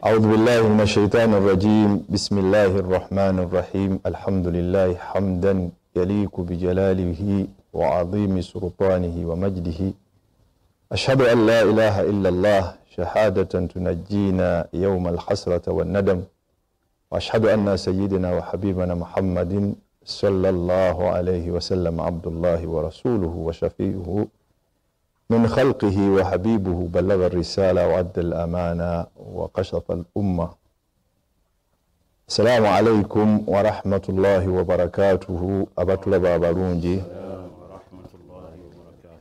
أعوذ بالله من الشيطان الرجيم. بسم الله الرحمن الرحيم. الحمد لله حمدا يليق بجلاله وعظيم سلطانه ومجده. أشهد أن لا إله إلا الله شهادة تنجينا يوم الحسرة والندم، وأشهد أن سيدنا وحبيبنا محمد صلى الله عليه وسلم عبد الله ورسوله وشفيعه من خلقه وحبيبه، بلغ الرسالة وأدى الأمانة وقشط الأمة. السلام عليكم ورحمة الله وبركاته. أبطلب abalungi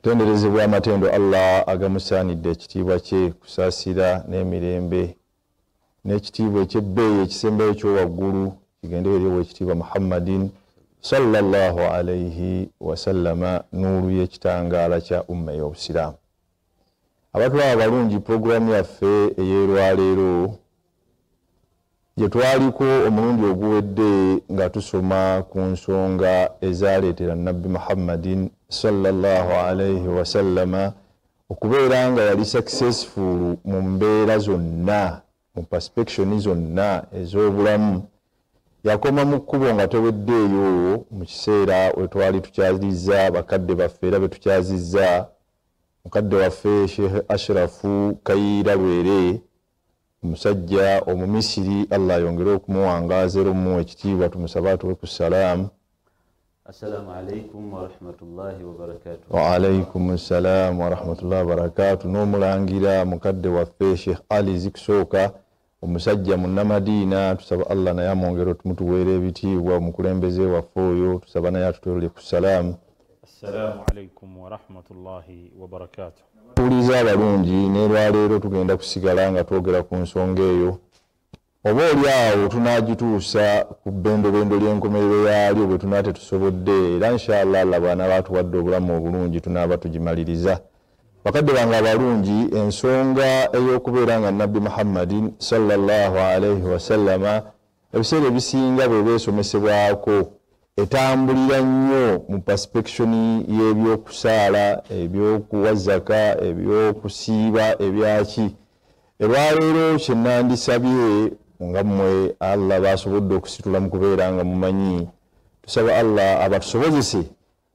tenderezebwa amatendo Allah agamusaanidde ekitiibwa kye, kusaasira n'emirembe n'ekitiibwa eky'ebbeeyi ekisembayo ekyowaggulu kigende eri ow'ekitiibwa Muhammadin sallallahu alayhi wasallama, nuuru y'ekitangaala kya umma y'obusiraamu. Abatulaba abalungi, puroguramu yaffe ey'erwaleero gye twaliko omulundi oguwedde nga tusoma ku nsonga ezaaleetera Nabbi Muhammadin sallallahu alayhi wasallama okubeera nga yali successful mu mbeera zonna, mu perspection zonna ez'obulamu. Yakoma mu kkubo nga teweddeeyo mu kiseera we twali tukyazizza bakadde baffe, era be tukyazizza mukadde waffe Sheikh Ashrafu Kayiira Lwere, omusajja Omumisiri, Allah ayongere okumuwangaaza era omuwa ekitiibwa, tumusabe atuwe ku salaamu. Assalamu alaikum warahmatullahi wabarakatuh. Wa alaikum salam warahmatullahi wabarakatuh. N'omulangira mukadde waffe Sheikh Ali Zikusooka, omusajja munnamadiina, tusaba Allah naye amwongere otumutuweera ebitiibwa, omukulembeze waffe oyo tusaba naye atutwere ku salaamu. Assalamu alaikum warahmatullahi wabarakatuh. Tuwuliza abalungi, n'erwaleero tugenda kusigala nga twogera ku nsonga eyo, oba oli awo tunaagituusa ku bbendobendo ly'enkomerero yaalyo bwe tunaa tetusobodde, era inshallah Allah bw'anaaba atuwadde obulamu obulungi tunaaba tugimaliriza. Bakadde bange abalungi, ensonga ey'okubeera nga Nabbi Muhammadin sallallahu alayhi wasallama ebiseera ebisinga bwe beesomesebwako etambulira nnyo mu perspection y'ebyokusaala, ebyokuwa zaka, ebyokusiiba, ebyaki. Olwaleero kye nandisabye nga mmwe Allah basobodde okusitula mu kubeera nga mumanyi, tusaba Allah abatusobozese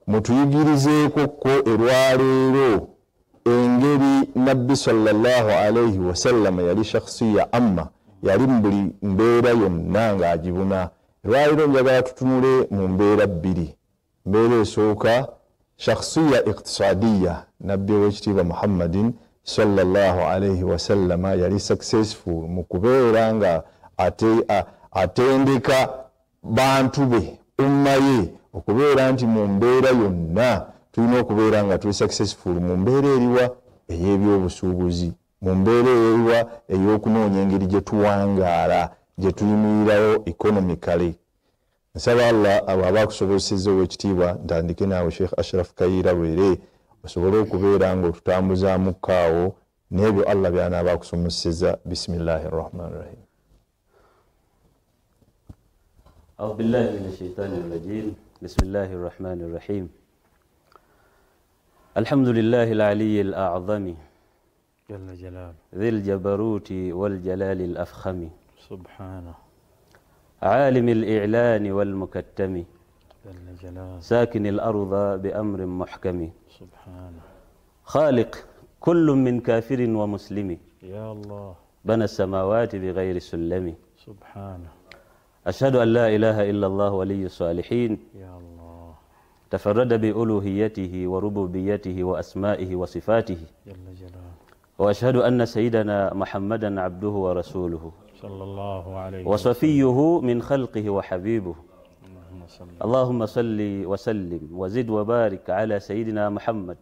mutuyigirizeeko ko erwaleero engeri Nabbi sallallahu alayhi wasallama yali shakhsiya amma, yali mu buli mbeera yonna ng'agibuna. Olwaleero njagala tutunule mu mbeera bbiri. Mbeera esooka shakhsiya iqtisadiya, Nabbi ow'ekitiibwa Muhammadin sallallahu alayhi wasallama yali successful mu kubeera nga atendeka bantu be, umma ye, okubeera nti mu mbeera yonna tulina okubeera nga tuli successful mu mbeera eriwa ey'ebyobusuubuzi, mu mbeera eriwa ey'okunoonya engeri gye tuwangaala, gye tuyimirirawo economically. Nsaba Allah abo abakusobozesezza ow'ekitiibwa, ntandike naawe Sheikh Ashraf Kayiira Lwere, osobole okubeera ng'otutambuzaamu kaawo n'ebyo Allah by'anaaba akusomesezza. Bismillahi rrahmani rrahim. A'udhu billahi minash shaitani rrajim. Bismillahi rrahmani rrahim. Alhamdulillahi al-aliyyi al-a'zami jalla jalaluhu dhil jabaruti wal jalali al-afkhami subhanahu عالم الإعلان والمكتم جل جلاله ساكن الأرض بأمر محكم سبحانه خالق كل من كافر ومسلم يا الله بنى السماوات بغير سلم سبحانه أشهد أن لا إله إلا الله ولي الصالحين يا الله تفرد بألوهيته وربوبيته وأسمائه وصفاته جل جلاله وأشهد أن سيدنا محمدا عبده ورسوله صلى الله عليه وصفيه من خلقه وحبيبه. اللهم صل وسلم وزد وبارك على سيدنا محمد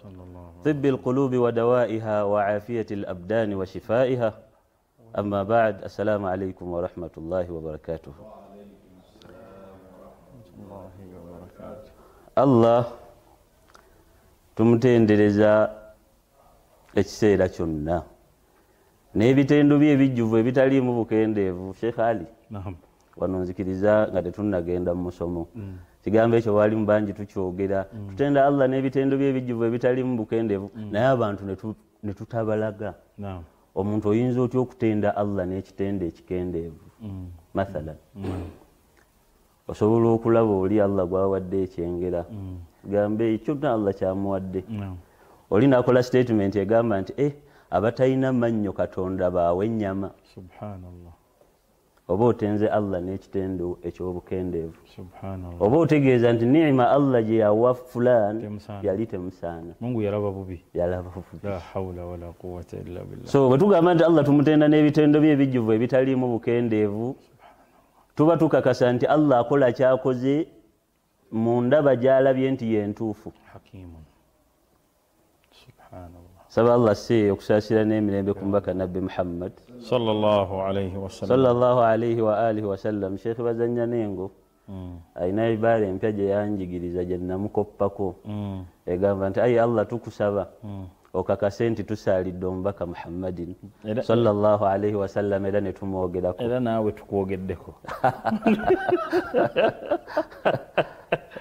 صلى الله طب القلوب ودوائها وعافية الأبدان وشفائها. أما بعد، السلام عليكم ورحمة الله وبركاته. Allah tumutendereza ekiseera kyonna n'ebitendo bye ebijjuvu ebitaliimu bukendeevu. Sheikh Ali, wano nzikiriza nga tetunnagenda mu musomo, kigambo ekyo waalimu bangi tukyogera, tutenda Allah n'ebitendo bye ebijjuvu ebitaliimu bukendeevu, naye abantu ne tutabalaga. Omuntu oyinza otya okutenda Allah n'ekitendo ekikendeevu? Mathalan, osobola okulaba oli Allah gwawadde ekyengera, gambe kyonna Allah kyamuwadde. Oli n'akola statement egamba nti abatalina mannyo Katonda baawe ennyama. Subhanallah. Oba otenze Allah n'ekitendo eky'obukendeevu. Subhanallah. Oba otegeeza nti ni'ima Allah gye yawa fulaan yali temusaana. Mungu yalaba bubi. Yalaba bubi. La hawla wala quwwata illa billah. So bwe tugamba nti Allah tumutenda n'ebitendo bye ebijjuvu ebitaliimu bukendeevu, tuba tukakasa nti Allah akola kyakoze mu ndaba gy'alabye nti ye ntuufu. Hakimun. Subhanallah. Saba Allah si okusaasira n'emirembe ku mubaka Nabbi Muhammad sallallahu alayhi wa sallam. Sallallahu alayhi wa alihi wa sallam. Sheikh Bazanya Nengo alina ibaara empya gye yanjigiriza gye namukoppako, egamba nti ayi Allah tukusaba okakase nti tusaalidde omubaka Muhammadin sallallahu alayhi wa sallam era ne tumwogerako. Era naawe tukwogeddeko.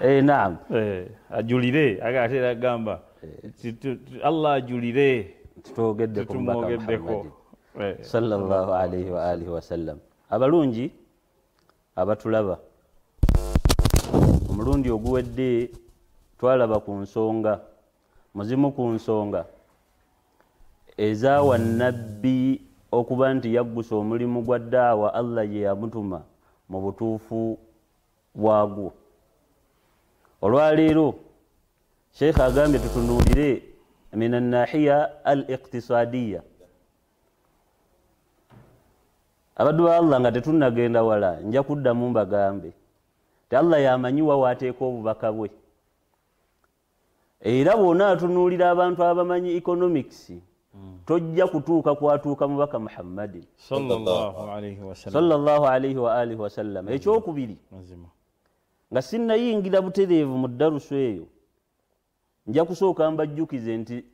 Naam. Ajulire ate era agamba Allah ajulire tutwogedde ku mubaka Muhammadin sallallahu alayhi wa alihi wa sallam. Abalungi abatulaba, omulundi oguwedde twalaba ku nsonga, muzimu ku nsonga ezaawa Nabbi okuba nti yaggusa omulimu gwa daawa Allah gye yamutuma mu butuufu bwagwo. Olwaleero Sheikh agambye tutunuulire min annahiya al-iqtisadiya. Abaddu ba Allah nga tetunnagenda wala, nja kuddamu mbagambe nti Allah yamanyiwa waateeka obubaka bwe. Era bw'onaatunuulira abantu abamanyi economics, tojja kutuuka kwatuuka mubaka Muhammadin sallallahu alayhi wa sallam. Sallallahu alayhi wa alihi wa sallam. Ekyokubiri, nga sinnayingira butereevu mu ddarusu eyo, nja kusooka mbajjukize nti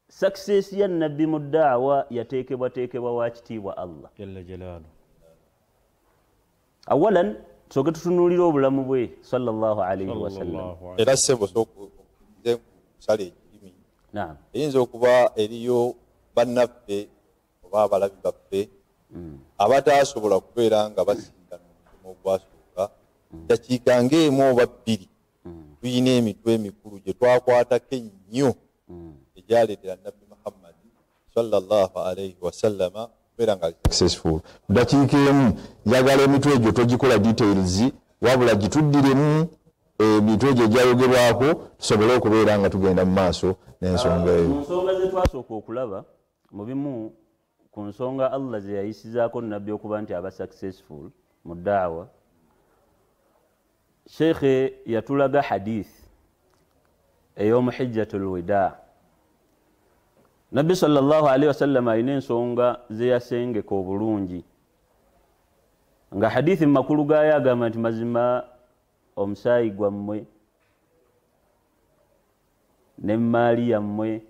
success ya Nabbi mu daawa yateekebwateekebwa wa kitiibwa Allah jalla jalaaluhu. Awalan tusooke tutunuulire obulamu bwe sallallahu alayhi wa sallam. Era ssebo sooka kusala ekirimi. Naam. Eyinza okuba eriyo bannaffe oba abalabi baffe abataasobola kubeera nga basinkana omusomo ogwasooka, dakiika ng'emu oba bbiri tuyina emitwe emikulu gye twakwatako ennyo egyaleetera Nabbi Muhammad sallallahu alayhi wa sallama okubeera nga successful. Dakiika emu njagala emitwe egyo togikola details, wabula gituddiremu emitwe egyo egyayogerwako tusobole okubeera nga tugenda mu maaso n'ensonga eyo. Mu nsonga ze twasooka okulaba, mu bimu ku nsonga Allah ze yayisizaako Nabbi okuba nti aba successful mu daawa, Sheikh yatulaga hadith ey'omu Hijjatul Widaa. Nabbi sallallahu alayhi wasallam alina ensonga ze yasengeka obulungi, nga hadithi mu makulu gaayo agamba nti mazima omusaayi gwammwe n'emmaali yammwe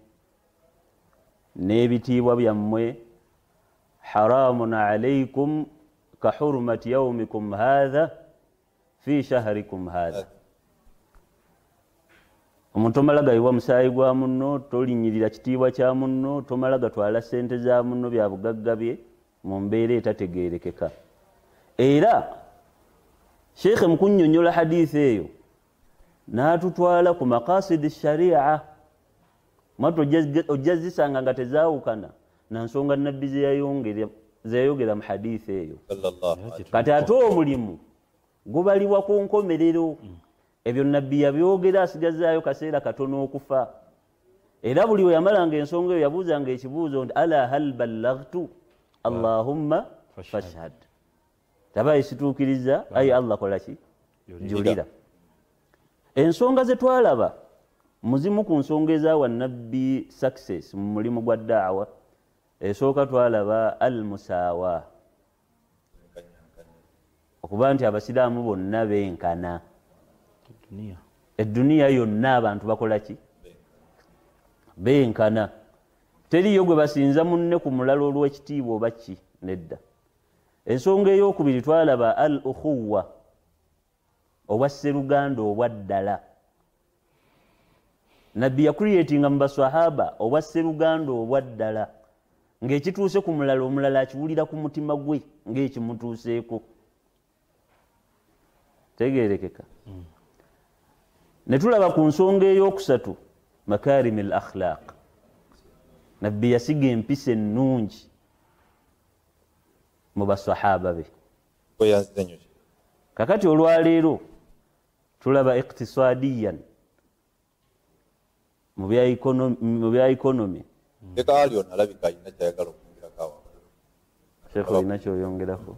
n'ebitiibwa byammwe haramun alaykum ka hurmati yawmikum haadha fi shahrikum haadha. Omuntu tomala gayiwa musaayi gwa munno, tolinnyirira kitiibwa kya munno, tomala gatwala ssente za munno bya bugagga bye mu mbeera etategeerekeka. Era Sheikh mu kunnyonnyola hadithi eyo n'atutwala ku maqasidi sharia, mwatu ojja zisanga nga tezaawukana na nsonga Nabbi ze yayogera mu hadithi eyo. Kati ate omulimu gubalibwa ku nkomerero. Ebyo Nabbi yabyogera asigazaayo kaseera katono okufa. Era buli we yamalanga ensonga eyo yabuuzanga ekibuuzo nti ala hal ballaghtu allahumma fashhad. Tabayi situukiriza, ayi Allah kola ki? Julira. Ensonga ze twalaba muzimu ku nsonga ezaawa Nabbi success mu mulimu gwa daawa, esooka twalaba al-musaawa, okuba nti abasiraamu bonna benkana. Eduniya yonna abantu bakola ki? Benkana. Teriyo gwe basinza munne ku mulala olw'ekitiibwa oba ki? Nedda. Ensonga ey'okubiri twalaba al-ukhuwa, obwa sseruganda obwa ddala. Nabbi yakuliyetinga mu baswahaba obwa sseruganda obwa ddala. Ng'ekituuse ku mulala, omulala akiwulira ku mutima gwe ng'ekimutuuseeko. Tegeerekeka. Ne tulaba ku nsonga ey'okusatu, makarimi al akhlaq. Nabbi yasiga empisa ennungi mu basahaba be. Kakati olwaleero tulaba iktisadiyan mu bya economy. Sheikh olina kyoyongerako?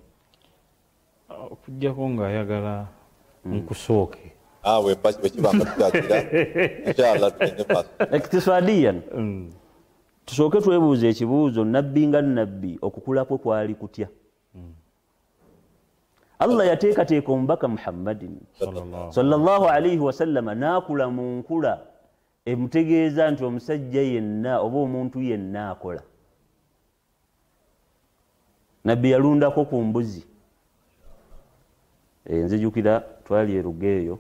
Okujjako ng'ayagala nkusooke. Iktisadiyan tusooke twebuuze ekibuuzo, nabbi nga nabbi okukula kwe kwali kutya? Allah yateekateeka omubaka Muhammadin sallallahu alaihi wasallama n'akula mu nkula emutegeeza nti omusajja yenna oba omuntu yenna akola. Nabbi yalundako ku mbuzi. Nzijukira twali erugeeyo,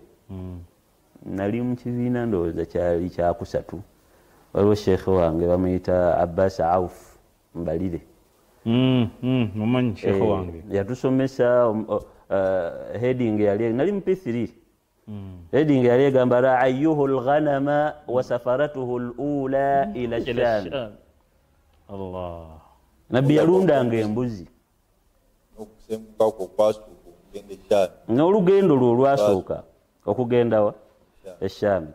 nali mu kibiina ndowooza kyali kyakusatu, waliwo sheekhe wange bamuyita Abbas Auf Mbalire. Mumanyi sheekhe wange yatusomesa heading yali nali mu P3. Heading yali egamba ra'ayyuhu al-ghanama wa safaratuhu al-ula ila Sham. Allah. Nabbi yalundanga embuzi. N'olugendo lwe olwasooka okugenda wa Esham.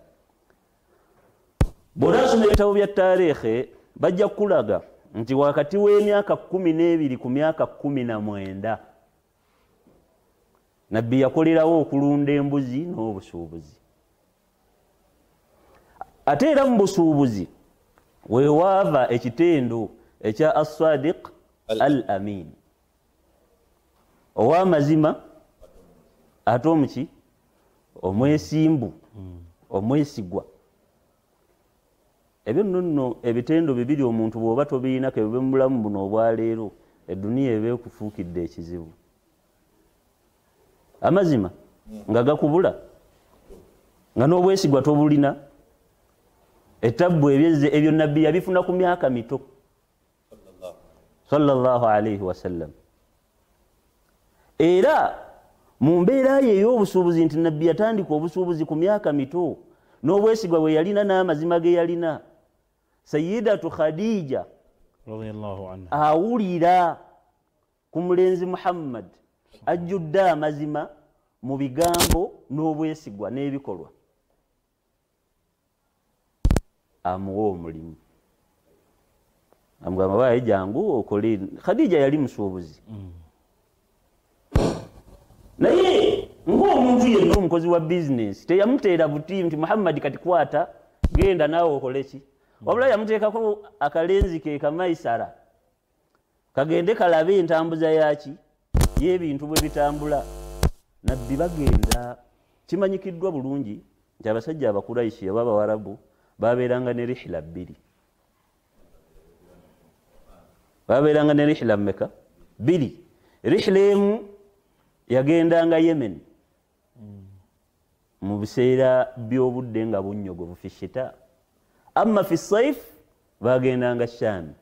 Bw'onaasoma ebitabo bya tareekhe bajja kukulaga nti wakati w'emyaka 12 ku myaka 19 Nabbi yakolerawo okulunda embuzi n'obusuubuzi. Ate era mu busuubuzi weewaava ekitendo ekya as-sadiq al-amin, ow'amazima ate omuki omwesimbu, omwesigwa. Ebyo nno ebitendo bibiri omuntu bw'oba tobiina kebube mu bulamu buno obwaleero, eduniya eba ekufuukidde ekizibu. Amazima nga gakubula, nga n'obwesigwa tobulina. Etabbu ebyo nabbi yabifuna ku myaka mito sallallahu alaihi wasallam. Era mu mbeera ye ey'obusuubuzi nti nabbi yatandika obusuubuzi ku myaka mito n'obwesigwa bwe yalina n'amazima ge yalina. Sayyidatu Khadija radiyallahu anha awulira ku mulenzi Muhammad ajjudde amazima mu bigambo n'obwesigwa n'ebikolwa, amuwa omulimu, amugamba waaye jangu okole. Khadija yali musuubuzi, naye ng'omuntu yenna omukozi wa bizinesi teyamuteera buti nti Muhammad kati kwata genda naawe okole ki, wabula yamuteekako akalenzi ke kamaisara kagende kalabe entambuza yaki y'ebintu bwe bitambula. Nabbi bagenda, kimanyikiddwa bulungi nti abasajja Abakuraishi oba Abawarabu babeeranga ne rihla bbiri. Babeeranga ne rihla mmeka? Bbiri. Rihla emu yagendanga Yemen mu biseera by'obudde nga bunnyogovu fi shita, amma fi saif bagendanga Sham.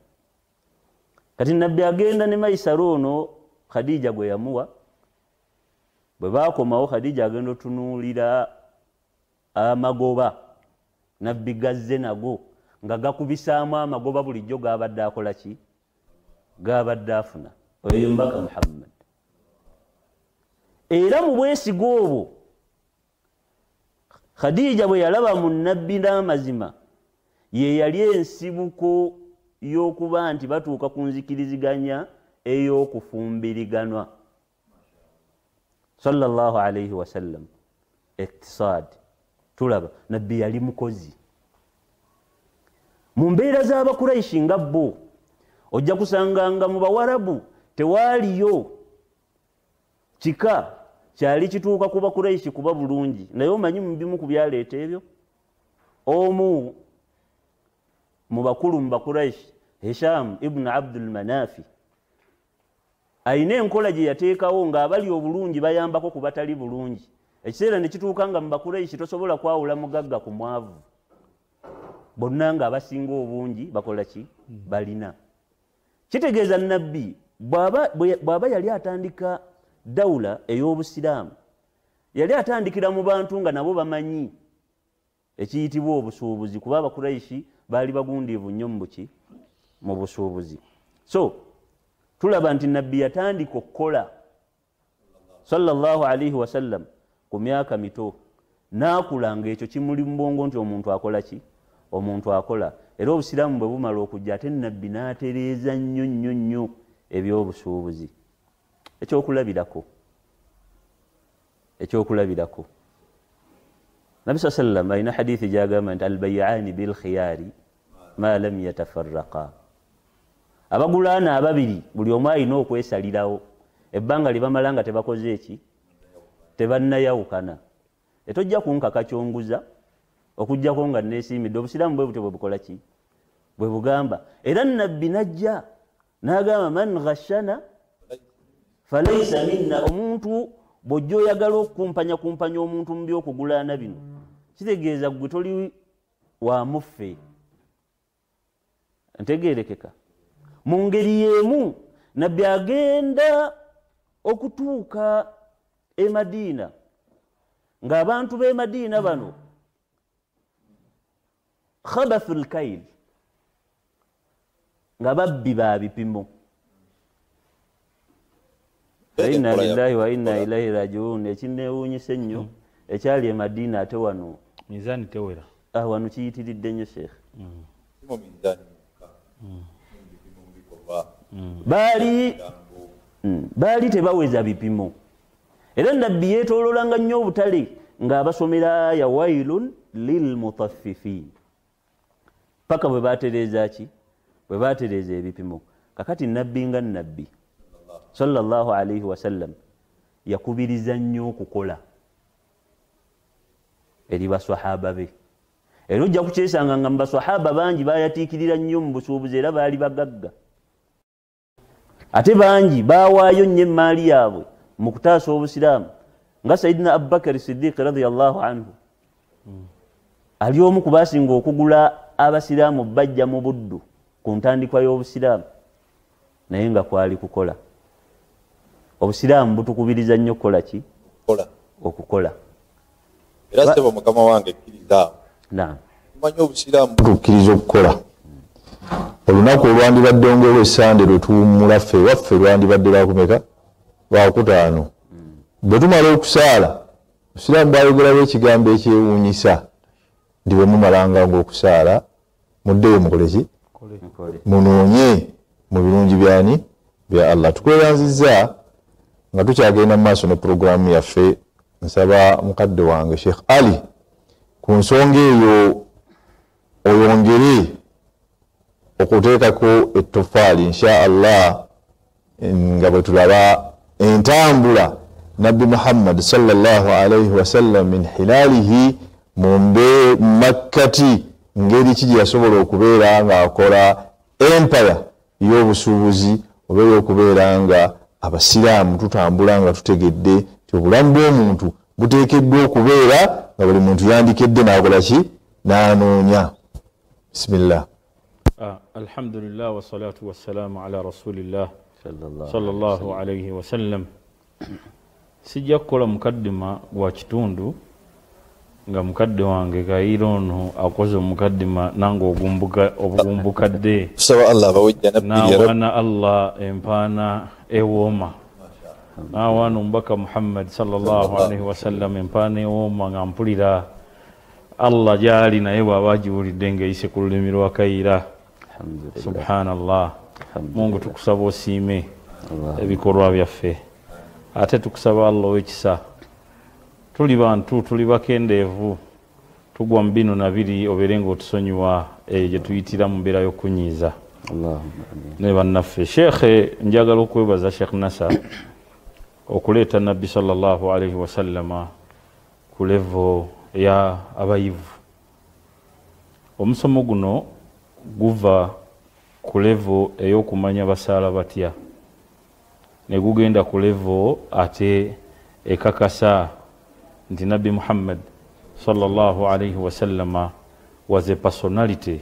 Kati nabbi agenda ne Maisara ono Khadija gwe yamuwa. Bwe baakomawo Khadija agenda otunuulira amagoba nabbi gazze nago nga gakubisaamu amagoba bulijjo gabadde akola ki, gabadde afuna. Oyo mbaka Muhammad. Era mu bwesiga obwo Khadija bwe yalaba mu nabbi n'amazima, ye yali ensibuko y'okuba nti batuuka ku nzikiriziganya ey'okufumbiriganwa sallallahu alaihi wasallam. Iktisad tulaba nabbi yali mukozi. Mu mbeera z'Abakuraishi nga bo ojja kusanga nga mu Bawarabu tewaaliyo kika kyali kituuka ku Bakuraishi kuba bulungi. Naye omanyi mu bimu ku byaleeta ebyo, omu mu bakulu mu Bakuraishi Hisham ibn Abdul Manafi ayina enkola gye yateekawo ng'abali obulungi bayambako ku batali bulungi. Ekiseera ne kituuka nga mu Bakuraishi tosobola kwawula mugagga ku mwavu, bonna nga abasinga obungi bakola ki? Balina. Kitegeeza nabbi bw'aba yali atandika dawula ey'obusiraamu, yali atandikira mu bantu nga nabo bamanyi ekiyitibwa obusuubuzi, kuba Abakuraishi baali bagundiivu nnyo mu buki, mu busuubuzi. So tulaba nti nabbi yatandika okukola sallallahu alaihi wasallam ku myaka mito, n'akula ng'ekyo kimuli mu bwongo nti omuntu akola ki? Omuntu akola. Era obusiraamu bwe bumala okujja ate nabbi n'atereeza nnyo nnyo nnyo ebyobusuubuzi. Ekyokulabirako Nabbi sallallahu alayhi wasallam alina hadithi gy'agamba nti albayi'ani bilkhiyari ma lam yatafarraqa, abagulaana ababiri buli omu alina okwesalirawo ebbanga lye bamala nga tebakoze eki, tebannayawukana. Etojja kunkaka kyonguza okujjako nga neesiimidde. Obusiraamu bwe butyo bwe bukola ki, bwe bugamba. Era nabbi najja n'agamba man ghashana falaisa minna, omuntu bw'ojja oyagala okukumpanya kumpanya omuntu mu by'okugulaana bino, kitegeeza gwe toli wa muffe. Ntegeerekeka. Mu ngeri y'emu nabbi agenda okutuuka e Madiina ng'abantu b'e Madiina bano khabathul kail, nga babbi ba bipimo. Inna lillahi wa inna ilaihi rajiun. Ekinneewuunyisa ennyo ekyali e Madiina ate wano mizaani tewera, wano kiyitiridde nnyo Sheikh. Baali tebaweza bipimo. Era nabbi yeetooloolanga nnyo obutale ng'abasomera aya wailun lilmutaffifin, paka bwe batereeza ki, bwe batereeza ebipimo. Kakati nabbi nga nabbi sallallahu alaihi wasallam yakubiriza nnyo okukola eri baswahaba be. Era ojja kukyesanga nga mu baswahaba bangi bayatiikirira nnyo mu busuubuzi era baali bagagga, ate bangi baawaayo nnyo emmaali yaabwe mu kutaasa obusiraamu, nga Sayyidina Abubakari Siddiq radiyallahu anhu ali omu ku baasinga okugula abasiraamu bajja mu buddu ku ntandikwa y'obusiraamu, naye nga kwali kukola. Obusiraamu butukubiriza nnyo okukola ki? Okukola. Era ssebo mukama wange kkiriza. Naam. Tumanyi obusiraamu butukkiriza okukola. Olunaku olwandibadde ng'olw'Essande lwe tuwummula ffe ewaffe lwandibadde lwakumeka? Lwakutaano. Bwe tumala okusaala, obusiraamu bwayogerawo ekigambo ekyewuunyisa nti bwe mumalanga ng'okusaala muddeyo mukole ki? Munoonye mu birungi byani bya Allah. Tukweyanzizza nga tukyagenda mu maaso ne puroguramu yaffe. Nsaba mukadde wange Sheikh Ali ku nsonga eyo oyongere okuteekako ettofaali insha Allah, nga bwe tulaba entambula Nabbi Muhammad sallallahu alaihi wasallam min hilalihi mu makkati ngeri ki gye yasobola okubeera ng'akola empire y'obusuubuzi oba ey'okubeera nga abasiraamu tutambula nga tutegedde nti obulamu bw'omuntu buteekeddwa okubeera nga buli muntu yandikedde n'akola ki, n'anoonya. Bismillah. Alhamdulillah wassalatu wassalamu ala rasulillah sallallahu alaihi wasallam. Sijja kukola mukaddima gwa kitundu nga mukadde wange Kayiira ono akoze omukaddima nange obugumbukadde. Tusaba Allah abawe ejjana n'awaana Allah empaana ewooma, n'awaana omubaka Muhammad sallallahu alaihi wasallam empaana ewooma, nga mpulira Allah gy'ali naye bw'aba agiwulidde ng'eyise ku lulimi lwa Kayiira. Subhanallah. Mungu tukusaba osiime ebikolwa byaffe, ate tukusaba Allah ow'ekisa. Tuli bantu, tuli bakendeevu, tugwa mu bino na biri, obeere ng'otusonyiwa eyo gye tuyitira mu mbeera y'okunyiiza ne bannaffe. Sheekhe, njagala okwebaza Sheekh Nasa okuleeta Nabbi sallallahu alaihi wasallama ku levo ya abayivu. Omusomo guno guva ku levo ey'okumanya basaala batya, ne gugenda ku levo ate ekakasa nti Nabbi Muhammad sallallahu alaihi wasallama was a personality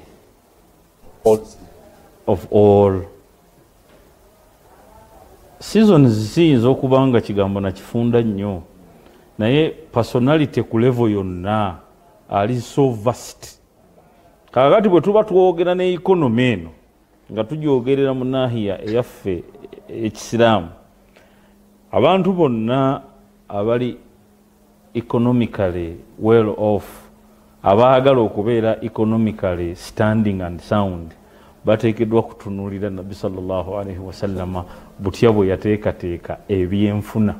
of all Seasons ziyinza okuba nga kigambo nakifunda nnyo, naye personality ku level yonna ali so vast. Kaakati bwe tuba twogera ne economy eno nga tugyogerera mu nahiya eyaffe ekisiraamu, abantu bonna abali economically well off, abaagala okubeera economically standing and sound, bateekeddwa kutunuulira Nabbi sallallahu alaihi wasallama butya bwe yateekateeka ebyenfuna.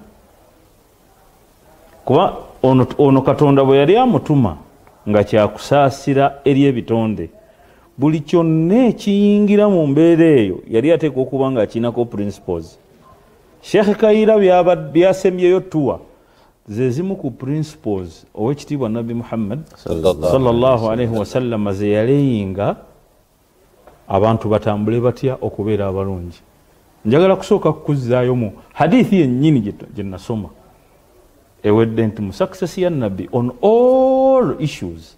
Kuba ono Katonda bwe yali amutuma nga kyakusaasira eri ebitonde, buli kyonna ekiyingira mu mbeera eyo yali ateekwa okuba nga akinako principles. Sheikh Kayira byasembyeyo tuwa ze zimu ku principles owekitiibwa Nabbi Muhammad sallallahu alaihi wasallama ze yaleyinga abantu batambule batya okubeera abalungi. Njagala kusooka kukuzzaayo mu hadithi yennyini gye nasoma ewedde nti mu success ya Nabbi on all issues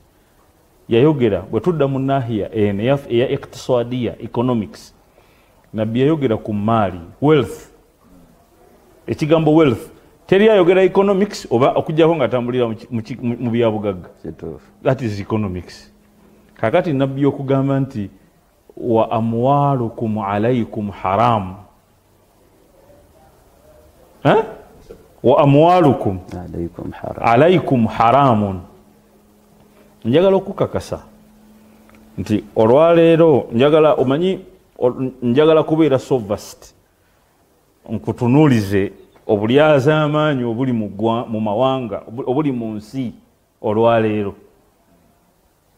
yayogera, bwe tudda mu nahiya eno eya iktisadiya economics, Nabbi yayogera ku maali, wealth. Ekigambo wealth teri ayogera economics oba okujjako ng'atambulira mu byabugagga, that is economics. Kakati Nabbi okugamba nti wa amwalukum alaykum haram, wa amwalukum alaykum haramun. Njagala okukakasa nti olwaleero njagala omanyi, njagala kubeera so vast nkutunuulize obulyazaamaanyi obuli mu mawanga, obuli mu nsi olwaleero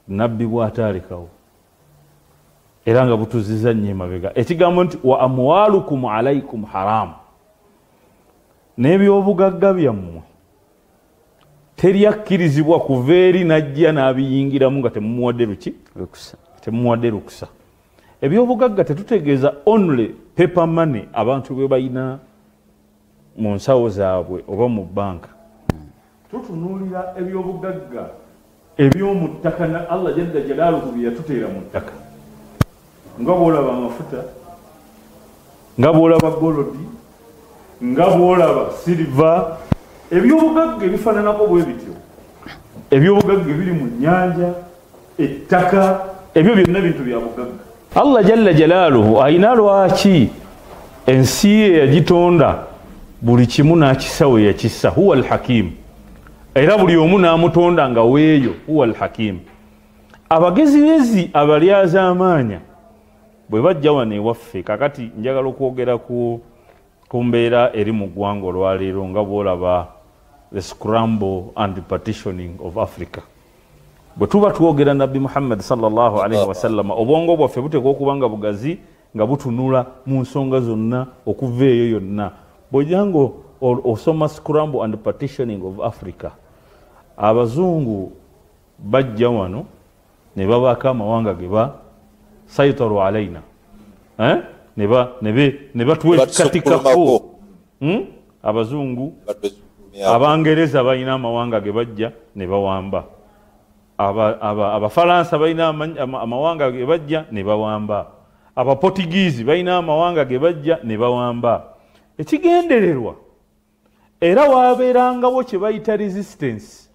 Nabbi bw'ataalekawo era nga butuziza nnyo emabega. Ekigambo nti wa amwalukum alaykum haramu, n'ebyobugagga byammwe teryakkirizibwa kuva eri n'ajja n'abiyingiramu nga temumuwadde luki? Temumuwadde lukusa. Ebyobugagga tetutegeeza only paper money abantu bwe balina mu nsawo zaabwe oba mu banka. Tutunuulira ebyobugagga eby'omu ttaka na Allah jalla jalaaluhu bye yatuteera mu ttaka, nga bw'olaba amafuta, nga bw'olaba golodi, nga bw'olaba silver, ebyobugagga ebifaananako bwe bityo, ebyobugagga ebiri mu nnyanja, ettaka, ebyo byonna bintu bya bugagga. Allah jalla jalaaluhu ayina lwaki ensi ye yagitonda buli kimu n'akisa we yakisa, huwa alhakim, era buli omu n'amutonda nga weeyo, huwa alhakim. Abagezigezi abalyazaamaanya bwe bajja wano ewaffe, kakati njagala okwogera ku mbeera eri mu ggwanga olwaleero nga bw'olaba the scramble and partitioning of Africa. Bwe tuba twogera Nabbi Muhammad sallallahu alaihi wasallama, obwongo bwaffe buteekwa okuba nga bugazi nga butunula mu nsonga zonna okuva eyo yonna. Bw'ojja nga osoma scramble and partitioning of Africa, abazungu bajja wano ne babaako amawanga ge ba saitaru alaina, ne batwekatikako. Abazungu Abangereza balina amawanga ge bajja ne bawamba, Abafalansa balina amawanga ge bajja ne bawamba, Abaportugizi balina amawanga ge bajja ne bawamba. Ekigendererwa era wabeerangawo kye bayita resistance.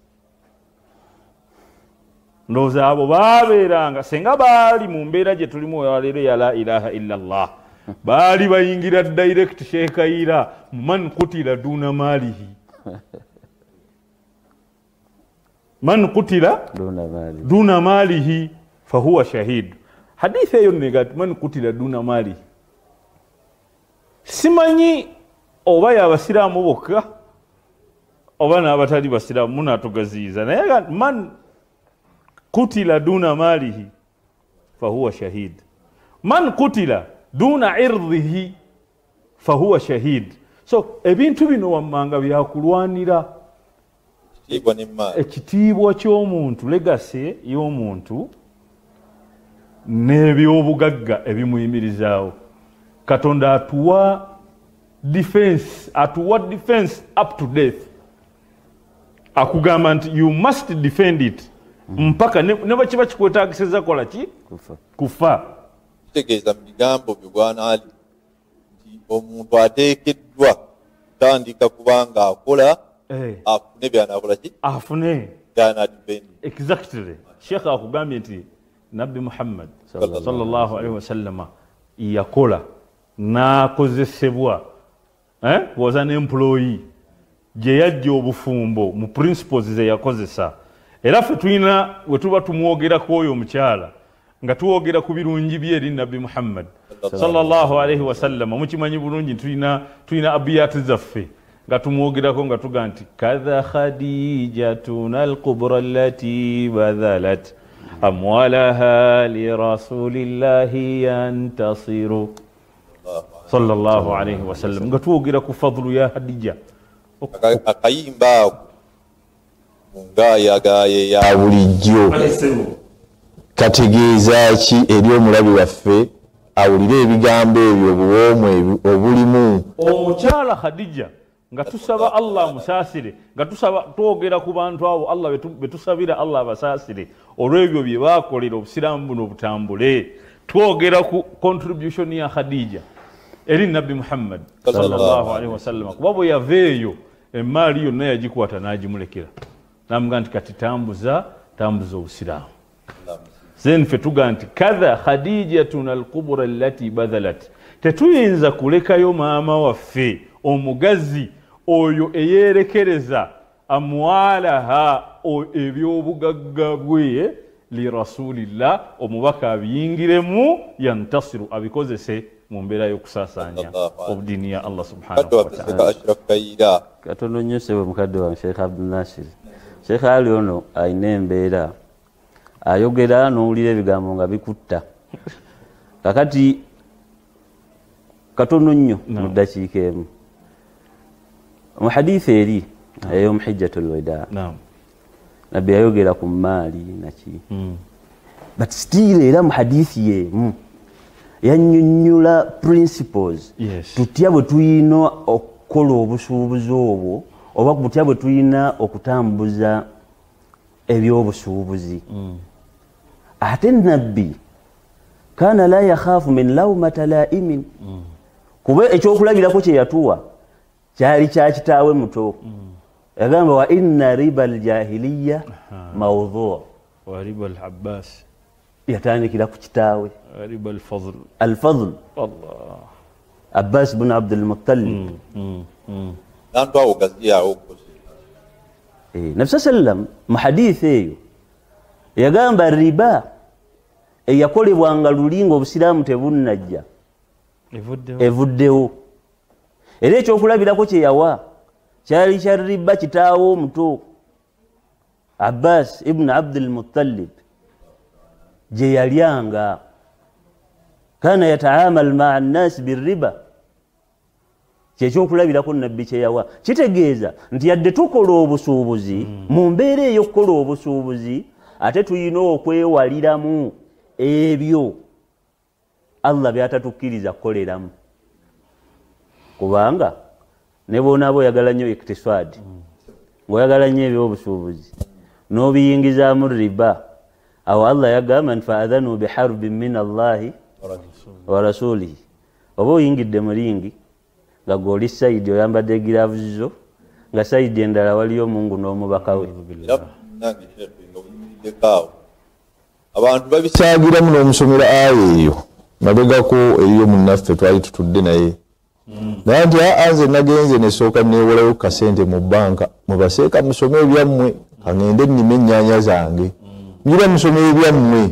Ndowooza abo baabeeranga senga baali mu mbeera gye tulimu olwaleero ya la ilaha illa Allah, baali bayingira direct Sheikh Kayira, man kutila duna maalihi, man kutila duna maalihi fahuwa shahid. Hadithi eyo negati man kutila duna maalihi, simanyi oba y'abasiraamu bokka oba n'abatali basiraamu munaatugaziyiza, naye man kutila duna maalihi fahuwa shahid, man kutila duna irdhihi fahuwa shahid. So ebintu bino wammanga byakulwanira ekitiibwa ky'omuntu, legacy y'omuntu n'ebyobugagga ebimuyimirizaawo. Katonda atuwa defense, atuwa defense up to death. Akugamba nti you must defend it mpaka ne bwe kiba kikwetaagisizza kola ki? Kufa. Kitegeeza mu bigambo byo Bwana Ali nti Omuntu ateekeddwa kutandika kubanga akola afune by'anaakola ki? Afune. By'anaadipendinga. Exactly. Sheikh akugambye nti Nabbi Muhammad sallallahu alaihi wasallama yakola n'akozesebwa was an employee gye yajja obufumbo mu principles ze yakozesa. Era ffe tulina we tuba tumwogerako oyo omukyala nga tuwogera ku birungi bye eri Nabbi Muhammad sallallahu alaihi wasallama. Mukimanyi bulungi tulina abiyati zaffe nga tumwogerako nga tuga nti kadha khadijatuna alqubra allati badhalat amwalaha li rasulillahi yantasiru sallallahu alaihi wasallam, nga tuwogera ku fadlu ya Hadija. Akayimba ako mu ngaayagaaye ya bulijjo kategeeza ki eri omulabi waffe awulire ebigambo ebyo obuwoomu obulimu? Omukyala Khadija nga tusaba Allah amusaasire, nga tusaba twogera ku bantu abo Allah betusabira Allah abasaasire olw'ebyo bye baakolera obusiraamu buno obutambule. Twogera ku contribution ya Khadija eri Nabbi Muhammad sallallahu alaihi wasallam, kuba bwe yava eyo emaali yonna yagikwata n'agimulekera n'amugamba nti kati tambuza obusiraamu. Then ffe tuga nti kadha khadijatuna alqubra allati badhalat, tetuyinza kulekayo maama waffe omugazi oyo eyeerekereza amwalaha ebyobugagga bwe li rasulillah, omubaka abiyingiremu yantasiru abikozese mu mbeera y'okusaasaanya obudiini ya Allah subhanahu wa ta'ala. Katono nnyo ssebo mukadde wange Sheikh Abdul Nasir. Sheikh Ali ono alina embeera ayogera n'owulira ebigambo nga bikutta. Kakati katono nnyo mu ddakiika emu mu hadithi eri ey'omu Hijjatul Wadaa, Nabbi yayogera ku maali naki, but still era mu hadithi y'emu yannyonnyola principles. Tutya bwe tulina okukola obusuubuzi obwo oba butya bwe tulina okutambuza ebyobusuubuzi. Ate Nabbi kana la yakhafu min lawmata laimin, kuba ekyokulabirako kye yatuwa kyali kya kitaawe muto. Yagamba wa inna riba aljahiliya mawdhu' wa riba al-Abbas, yatandikira ku kitaawe riba al-Fadl, al-Fadl Allah Abbas bin Abdul Muttalib. Nantu awo gaziyawo okukoze. Nabbi sallam mu hadithi eyo yagamba riba eyakolebwanga luli ng'obusiraamu tebunnajja evuddewo. Era ekyokulabirako kye yawa kyali kya riba kitaawe omuto Abbas ibn Abdul Muttalib gye yalyanga. Kana yataamal maa nnasi birriba, kyekyokulabirako Nabbi kye yawa. Kitegeeza nti yadde tukola obusuubuzi, mu mbeera ey'okukola obusuubuzi ate tulina okwewaliramu ebyo Allah byatatukkiriza kukoleramu, kubanga ne bw'onaaba oyagala nnyo iktisaadi, ng'oyagala nnyo ebyobusuubuzi n'obiyingizaamu riba, awo Allah yagamba nti faadhanu biharbin min Allahi wa rasulihi. Oba oyingidde mu ringi nga gw'oli sayidi oyambadde giraavu zo, nga sayidi endala waliyo Mungu n'omubaka we. Abantu babisaagiramu n'omusomera aya eyo mabegako eriyo munnaffe twali tutudde naye naye nti nze nagenze nesooka neewolayo kasente mu bbanka, mubaseeka musome ebyammwe, kaŋŋende nnime ennyaanya zange, ngira musome ebyammwe.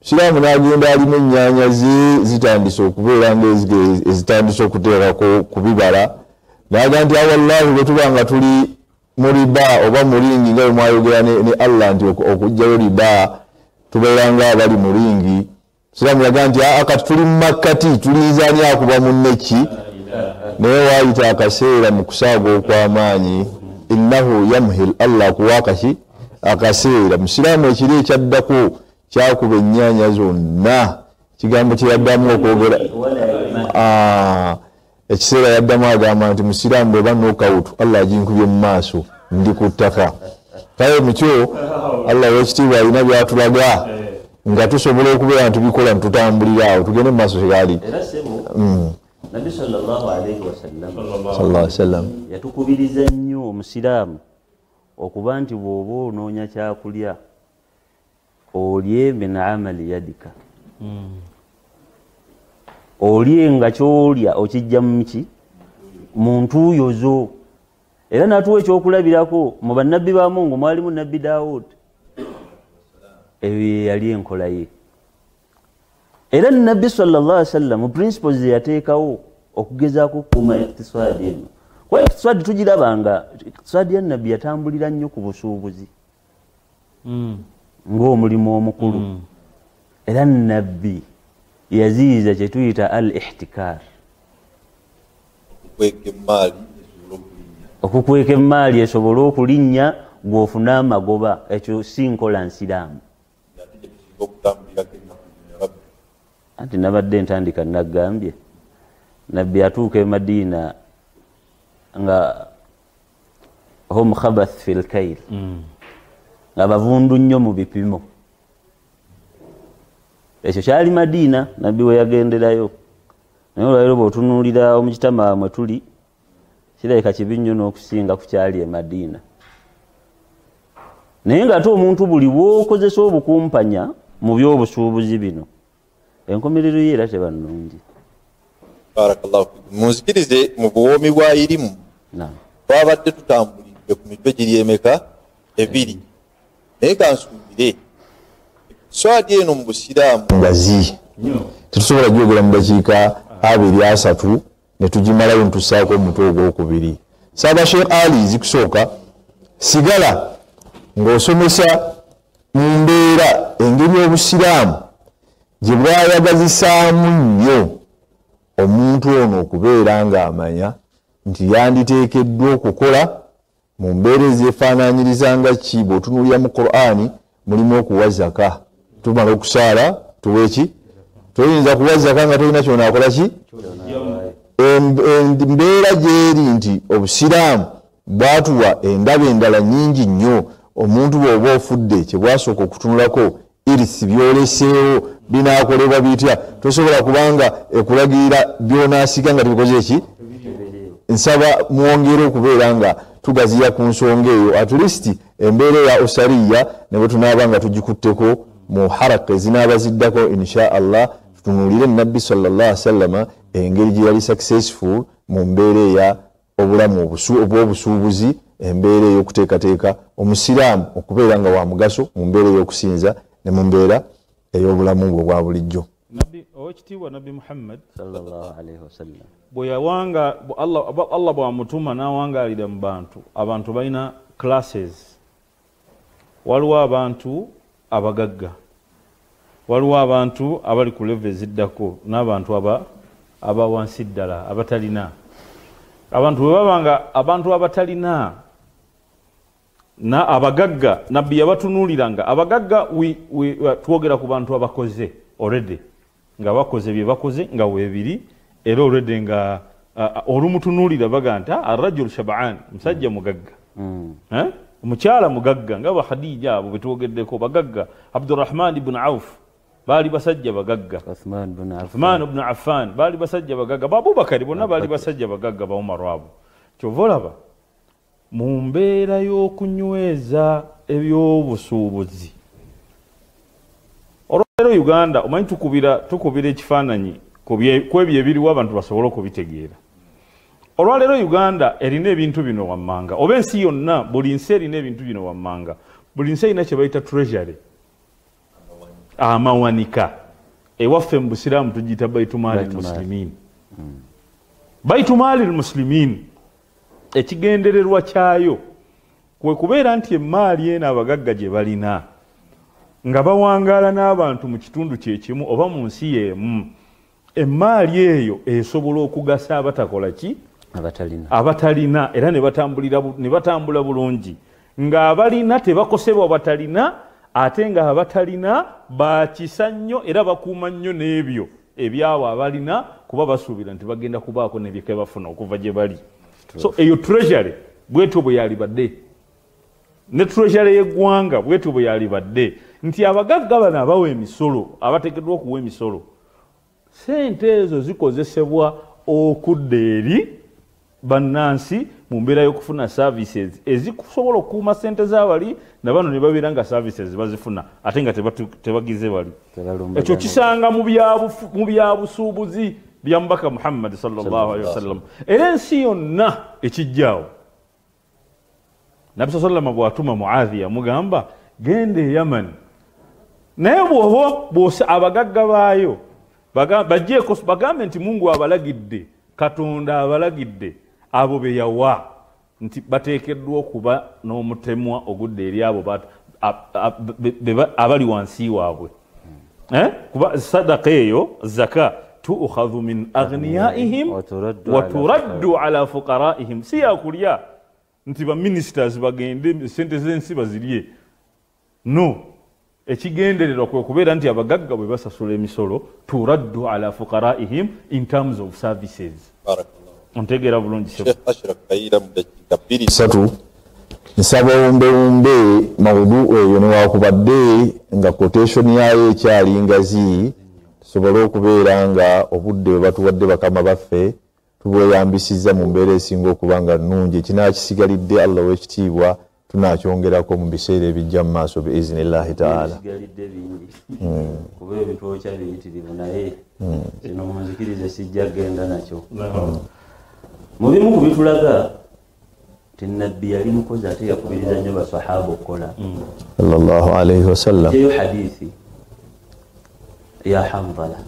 Siraamu n'agenda alima ennyaanya ze zitandise okubeera nga ezitandise okuteekako ku bibala, n'agamba nti wallahi bwe tuba nga tuli mu riba oba mu ringi nga bwe mwayogera ne Allah nti okuggyayo riba tubeera nga abali mu ringi. Siraamu yagamba nti kati tuli mu makkati tulinza ani akuba munne ki? Naye waayita akaseera mu kusaaga okw'amaanyi, innahu yamhil, Allah akuwa akaki akaseera. Musiraamu ekiro ekyaddako kyakuba ennyaanya zonna, kigambo kye yaddamu okwogera ekiseera yaddamu agamba nti musiraamu bweba nokawutu Allah aginkubye mu maaso ndi ku ttaka. Kale mutyo Allah ow'ekitiibwa alina byatulaga nga tusobola okubeera ntubikola ntutambulira awo tugende mu maaso kigali. Era sebo Nabbi sallallahu alayhi wasallam yatukubiriza nnyo omusiraamu okuba nti bw'oba onoonya kyakulya olye min amali yadika, olye nga kyolya okijja muki mu ntuuyo zo. Era n'atuwa ekyokulabirako mu bannabbi ba Mungu mwalimu Nabbi Daawud, eyo yali enkola ye. Era Nabbi sallallahu alaihi wasallam principles ze yateekawo okugezaako okukuuma iktisaadi eno, kuba iktisaadi tugirabanga iktisaadi ya Nabbi yatambulira nnyo ku busuubuzi ng'omulimu omukulu. Era Nabbi yaziyiza kye tuyita al ihtikar, okukweka emaali esobole okulinnya gw'ofune amagoba. Ekyo si nkola nsiraamu. Anti nabadde ntandika nagambye Nabbi atuuka e Madiina nga hum khabath fil kail, nga bavundu nnyo mu bipimo. Ekyo kyali Madiina Nabbi we yagenderayo. Naye olwaleero bw'otunuulira omukitama mwe tuli kirabika kibi nnyo n'okusinga ku kyali e Madiina. Naye ng'ate omuntu buli bw'okozesa obukumpanya mu by'obusuubuzi bino, enkomerero ye era teba nnungi. Barakallahu fikum. Munzikirize mu buwoomi bwa irimu twabadde tutambulidde ku mitwe giri emeka ebiri, naye kansuubire swadi eno mu busiraamu ngazi tetusobola gyogera mu dakiika 2-3 ne tugimalayo ntusaako omutwe ogwokubiri. Saaba Sheikh Ali zikusooka sigala ng'osomesa mu mbeera engeri obusiraamu gye bwayagazisaamu nnyo omuntu ono okubeera ng'amanya nti yanditeekeddwa okukola mu mbeera ezeefaanaanyiriza nga ki. Bw'otunuulira mu Qur'ani mulimu okuwa zaka, tumala okusaala tuwe ki, toyinza kuwa zaka nga tolina kyonaakola ki. Embeera gyeri nti obusiraamu bwatuwa endaba endala nnyingi nnyo. Omuntu bw'oba ofudde kye bwasooka okutunulako irisi byoleseewo binaakolebwa bitya, tosobola kubanga ekulagirira by'onaasiga nga tebikoze ki. Nsaba mwongere okubeera nga tugaziya ku nsonga eyo, at least embeera eya osariya ne bwe tunaaba nga tugikutteko mu haraka ezinaaba ziddako insha Allah, tutunuulire Nabbi sallallahu alaihi wasallama engeri gye yali successful mu mbeera eya obulamu obw'obusuubuzi, embeera ey'okuteekateeka omusiraamu okubeera nga wa mugaso mu mbeera ey'okusinza ne mu mbeera ey'obulamu bwe obwa bulijjo. Nabbi owekitiibwa Nabbi Muhammad sallallahu alaihi wasallam bwe yawanga Allah bw'amutuma n'awangaalira mu bantu, abantu balina classes. Waliwo abantu abagagga, waliwo abantu abali ku level eziddako, n'abantu aba wansi ddala abatalina. Abantu bwe babanga abantu abatalina na abagagga, Nabbi yabatunuuliranga abagagga. Twogera ku bantu abakoze already, nga bakoze bye bakoze nga weebiri, era already nga olumutunuulira baga nti arrajul shab'an, musajja mugagga, omukyala mugagga, nga ba Khadija abo betwogeddeko bagagga, Abdurrahman ibn Auf baali basajja bagagga, Uthman ibn Affan baali basajja bagagga, ba Abubakari bonna baali basajja bagagga, ba Umar abo. Kyova olaba mu mbeera y'okunyweza ebyobusuubuzi olwaleero Uganda omanyi tukubira ekifaananyi ku ebyo ebiriwo abantu basobole okubitegeera. Olwaleero Uganda erina ebintu bino wammanga, oba ensi yonna, buli nsi erina ebintu bino wammanga. Buli nsi erina kye bayita treasury, amawanika. Ewaffe mu busiraamu tugiyita baitumaali muslimin. Baitumaali muslimin ekigendererwa kyayo kwe kubeera nti emaali eno abagagga gye balina nga bawangaala n'abantu mu kitundu kyekimu oba mu nsi y'emu, emaali eyo esobola okugasa abatakola ki, abatalina, era ne batambula bulungi, ng'abalina tebakosebwa batalina, ate nga abatalina bakisa nnyo era bakuuma nnyo n'ebyo ebyabo abalina, kuba basuubira nti bagenda kubaako n'ebyo bafuna okuva gye bali. So eyo treasury bwetyo bwe yalibadde, ne treasury y'eggwanga bwetyo bwe yalibadde, nti abagagga bano abawa emisolo, abateekeddwa okuwa emisolo, sente ezo zikozesebwa okudda eri bannansi mu mbeera y'okufuna services ezikusobola okukuuma ssente z'abali na bano ne babeera nga services bazifuna ate nga tebagize bali. Ekyo kisanga mu byabusuubuzi bya Mubaka Muhammad sallallahu alaihi wasallam. Era ensi yonna ekijjaawo. Nabbi sallallahu alaihi bw'atuma Muadhi yamugamba genda e Yaman, naye bw'oba abagagga baayo bajjeeko bagambe nti Mungu abalagidde, Katonda abalagidde abo be yawa nti bateekeddwa okuba n'omutemwa ogudde eri abo abali wansi waabwe. Kuba sadaka eyo zaka tuukhadhu min aghniyaihim wa turaddu ala fuqaraihim, si yakulya nti ba ministers bagende sente z'ensi bazirye. No, ekigendererwa kwe kubeera nti abagagga bwe basasula emisolo turaddu ala fuqaraihim in terms of services. Ontegeera bulungi. Sheikh Ashraf Kayira mu dakiika 2 nsaba wumbewumbe mawudu eyo newakubadde nga quotation yayo ekyali ngazi, tusobole okubeera nga obudde bwe batuwadde bakama baffe tubweyambisizza mu mbeera esinga okuba nga nnungi. Ekinaakisigalidde Allah ow'ekitiibwa tunakyongerako mu biseera ebijja mu maaso biiznillahi taala. Bisigalidde bingi kuba ebitwokya biyitirivu, naye kino munzikirize sijja kgenda nakyo. Mu bimu ku bitulaga nti Nabbi yali mukozi ate yakubiriza nnyo basahaba okukola sallallahu alaihi wasallam. Eyo hadithi ya Hanzala.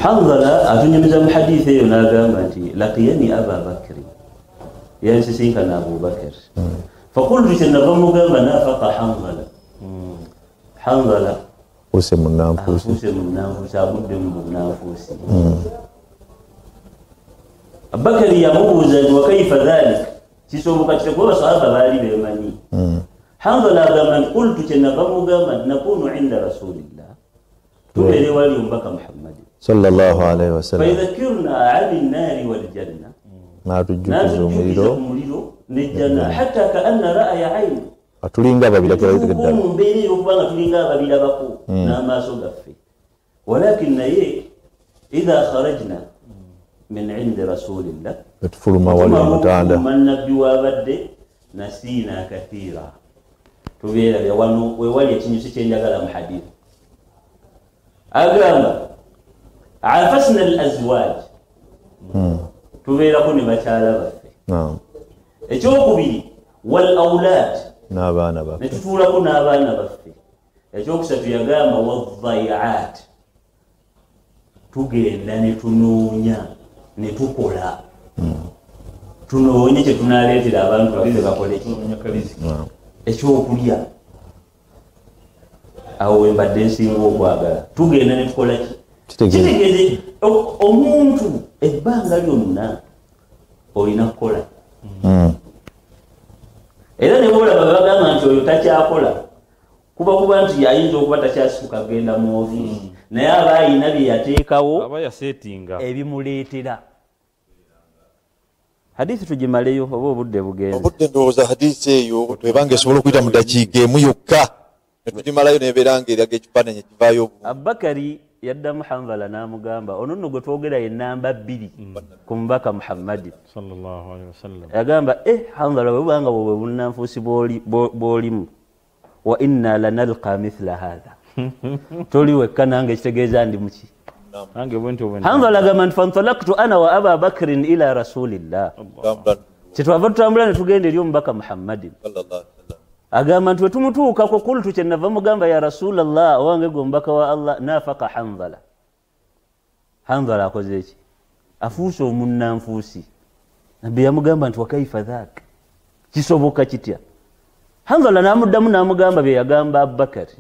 Hanzala atunyumiza mu hadithi eyo n'agamba nti laqiyani Aba Bakri, yansisinkana Abu Bakr. Fakultu, kyenava mugamba nafaqa Hanzala. Hanzala afuuse munnanfuusi, afuuse munnanfuusi, agudde mu bunnanfuusi. Abubakari yamubuuza nti wakaifa dhalik, kisoboka kitya kuba basahaba baali beemanyi. Hanzala agamba nti kultu, kyenava mugamba nti nakunu inda rasulillah, tubeere wali omubaka Muhammadi sallallahu alaihi wasallam, fayudhakkiruna ani nnaari waljanna, n'atujjukiza omuliro n'ejjanna, hatta kaanna ra'aya aini, tulinga ababirabako mu mbeera ey'okuba nga tulinga ababirabako n'amaaso gaffe. Walakin naye idha kharajna min indi rasulillah, tufuluma wali omutanda nabbi wabadde nasiina kathiira, tubeerabya. Wano wewali ekinyusi kyenjagala mu hadithi agamba afasna al azwaj, tubeerako ne bakyala baffe. Ekyokubiri wal aulad, n'abaana baffe, ne tutuulako n'abaana baffe. Ekyokusatu yagamba wadhayaat, tugenda ne tunoonya ne tukola, tunoonye kye tunaleetera abantu baffe bakole ki, ekyokulya. Awo wembadde nsinga okwagala, tugenda ne tukola ki. Kitegeeze omuntu ebbanga lyonna olina kukola. Era ne bw'olaba bagamba nti oyo takyakola, kuba nti ayinza okuba takyasituka kugenda mu ofiisi, naye aba ayina bye yateekawo aba yasetinga ebimuleetera. Hadithi tugimaleyo oba obudde bugenze? Obudde ndowooza hadithi eyo twebanga esobola okuyita mu dakiika emu yokka ne tugimalayo n'ebeera ng'eraga ekifaananyi ekivaayo obulungi. Abubakari yaddamu Hanzala n'amugamba ono nno gwe twogera ye namba 2 ku mubaka Muhammadi sallallahu alaihi wasallam. Yagamba Hanzala bwe bubanga bwe bunnanfuusi bw'olimu, wa inna lanalqa mithla hatha, toli wekka nange ekitegeeza ndi muki. Hanzala agamba nti fantalaktu ana wa Aba Bakrin ila rasulillah, kyetwava tutambula ne tugenda eri omubaka Muhammadin. Agamba nti wetumutuukako kultu, kyenava mugamba ya rasulallah, owange gwe omubaka wa Allah, nafaqa Hanzala. Hanzala akoze eki? Afuuse omunnanfuusi. Nabbi yamugamba nti wakaifa dhak, kisoboka kitya? Hanzala n'amuddamu n'amugamba bye yagamba Abubakari,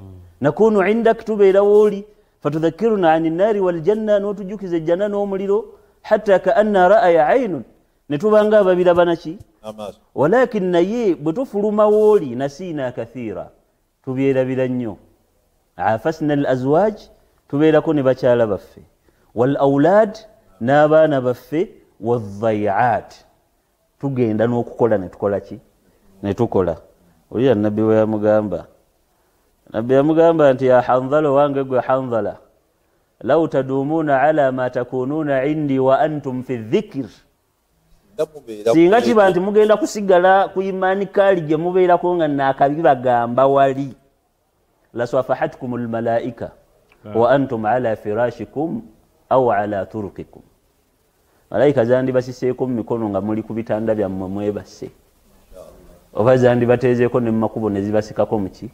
nakunu indak, tubeera wooli, fatudhakkiruna ani nnaari waljanna, n'otujjukiza ejjana n'omuliro, hatta kaanna ra'aya ainun, ne tubanga ababiraba naki. Walakin naye bwe tufuluma wooli nasiina kathiira, tubyerabira nnyo. Afasna al azwaj, tubeerako ne bakyala baffe, wal aulad, n'abaana baffe, wadhayaat, tugenda n'okukola ne tukola ki, ne tukola. Olira Nabbi bwe yamugamba, Nabbi yamugamba nti ya Hanzala, owange gwe Hanzala, Law tadumuna ala ma takununa indi wa antum fi dhikr. Singa kiba nti mugenda kusigala ku imani kali gye mubeerako nga naakabibagamba wali, laswafahatkum almalaika wa antum ala firashikum au ala turukikum. Malaika zandibasiseeko mu mikono nga muli ku bitanda byammwe mwebase, oba zandibateezeeko ne mu makubo ne zibasikako muki.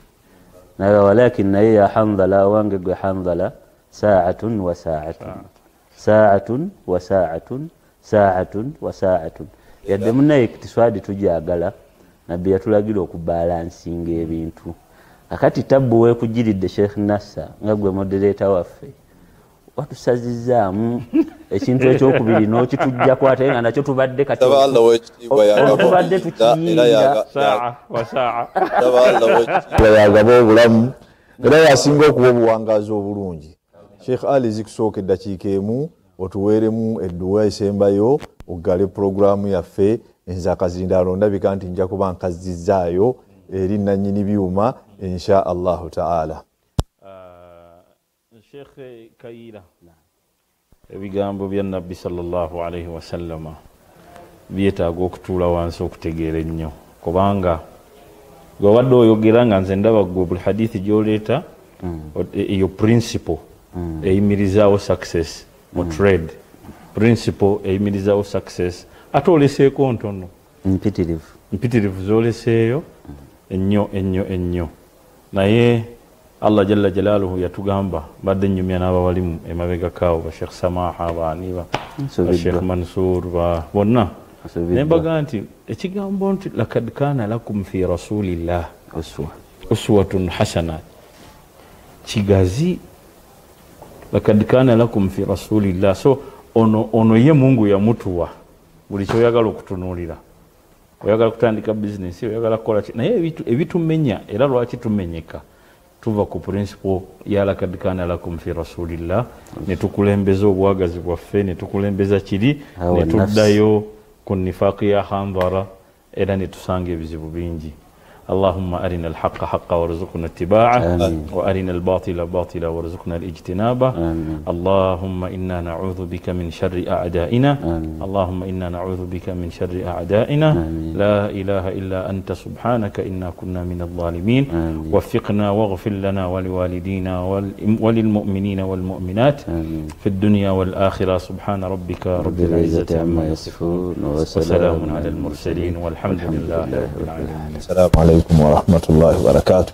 Naye walakin naye ya Handhala, wange gwe Handhala, saatun wa saatun, saatun wa saatun, saatun wa saatun. Yadde munnaye iktiswadi tujagala, nabbi yatulagira okubalansinga ebintu. Akati tabbu weekugiridde Sheikh Nassa nga gwe moderator waffe, watusazizaamu ekintu ekyokubiri n'okitujjako ate nga nakyo tubadde kati tubadde tukiyinga. Yagaba obulamu era yasinga okuba obuwangaazi obulungi. Sheikh Ali, zikusooka eddakiika emu otuweeremu edduwa esembayo oggale pulogulaamu yaffe. Nze akazindaalo ndabika nti nja kuba nkazizzaayo eri nannyini byuma insha Allahu taala. Sheikh Kayira, ebigambo bya Nabbi sallallahu alaihi wasallama byetaaga okutuula wansi okutegeera ennyo, kubanga gwe wadde oyogera nga nze ndaba gwe buli hadithi gy'oleeta eyo principle eyimirizaawo success mu trade, principle eyimirizaawo success, ate oleseeko ntono mpitirivu z'oleseeyo ennyo ennyo ennyo. Naye Allah jalla jalaluhu yatugamba, mbadde nnyumya n'abawalimu emabegakaawo ba Sheikh Samaha, baani ba Sheikh Mansur, ba bonna, ne mbaga nti ekigambo nti lakad kana lakum fi rasulillah uswatun hasana kigazi. Lakad kana lakum fi rasulillah, so ono ye Mungu yamutuwa buli kyoyagala okutunuulira. Oyagala kutandika bizinesi, oyagala kukola ki, naye ebitumenya era lwaki tumenyeka tuva ku principle ya lakad kana lakum fi rasulillah, ne tukulembeza obwagazi bwaffe, ne tukulembeza kiri, ne tuddayo ku nifaaqi ya Handhara, era ne tusanga ebizibu bingi. اللهم أرنا الحق حقا وارزقنا اتباعه، وأرنا الباطل باطلا وارزقنا الاجتنابه. اللهم إنا نعوذ بك من شر أعدائنا. آمين. اللهم إنا نعوذ بك من شر أعدائنا. آمين. لا إله إلا أنت سبحانك إنا كنا من الظالمين. آمين. وفقنا واغفر لنا ولوالدينا وللمؤمنين والمؤمنات. آمين. في الدنيا والآخرة. سبحان ربك رب العزة عما يصفون وسلام على المرسلين والحمد لله رب العالمين. السلام عليكم ورحمة الله وبركاته.